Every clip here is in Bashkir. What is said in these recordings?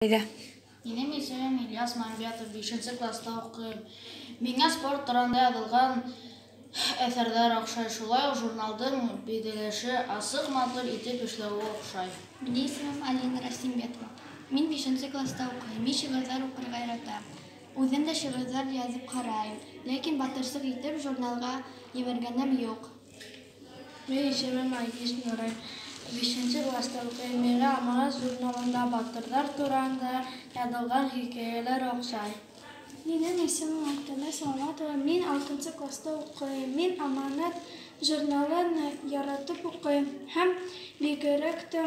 Минең исемем Ильяс Мамбетов, бишенсе класта уҡыйым. Миңә спорт тураһында яҙылған әҫәрҙәр оҡшай, шулай уҡ журналдың биҙәлеше, асыҡ, матур итеп эшләүе оҡшай. Минең исемем Алина Рәсимбетова. Мин бишенсе класта уҡыйым. Мин шиғырҙар уҡырға яратам. Үҙем дә шиғырҙар яҙып ҡарайым, ләкин батырсыҡ итеп журналға ебәргәнем юҡ. Минең исемем Айгиз Нурай. Бишенсе класта уҡыйым. Миңә «Аманат» журналында батырҙар тураһында яҙылған хикәйәләр оҡшай. Минең исемем Актана Саламатова. Мин алтынсы класта уҡыйым. Мин «Аманат» журналын яратып уҡыйым һәм бигерәк тә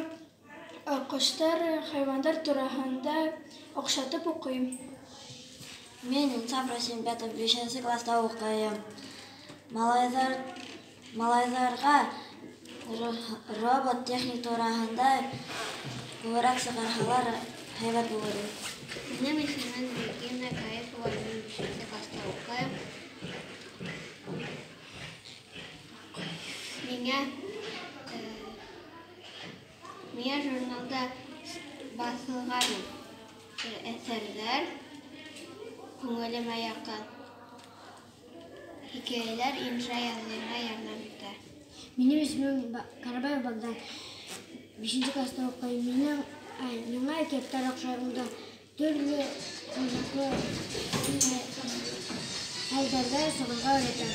ҡоштар, хайуандар тураһында оҡшатып уҡыйым. Мин Инсаф Рәсимбетов, бишенсе класта уҡыйым. Малайҙарға робот, техник тураһында күберәк сығарһалар, һәйбәт булыр ине. Минең исемем Регина Каипова, мин бишенсе класта уҡыйым. Миңә журналда баҫылған әҫәрҙәр күңелемә яҡын. Хикәйәләр инша яҙырға ярҙам итә. Минең исемем Карабаев Богдан. Бишенсе класта уҡыйым. Миңә әкиәттәр оҡшай. Унда төрлө ҡыҙыҡлы хәлдәрҙә сығырға өйрәтә.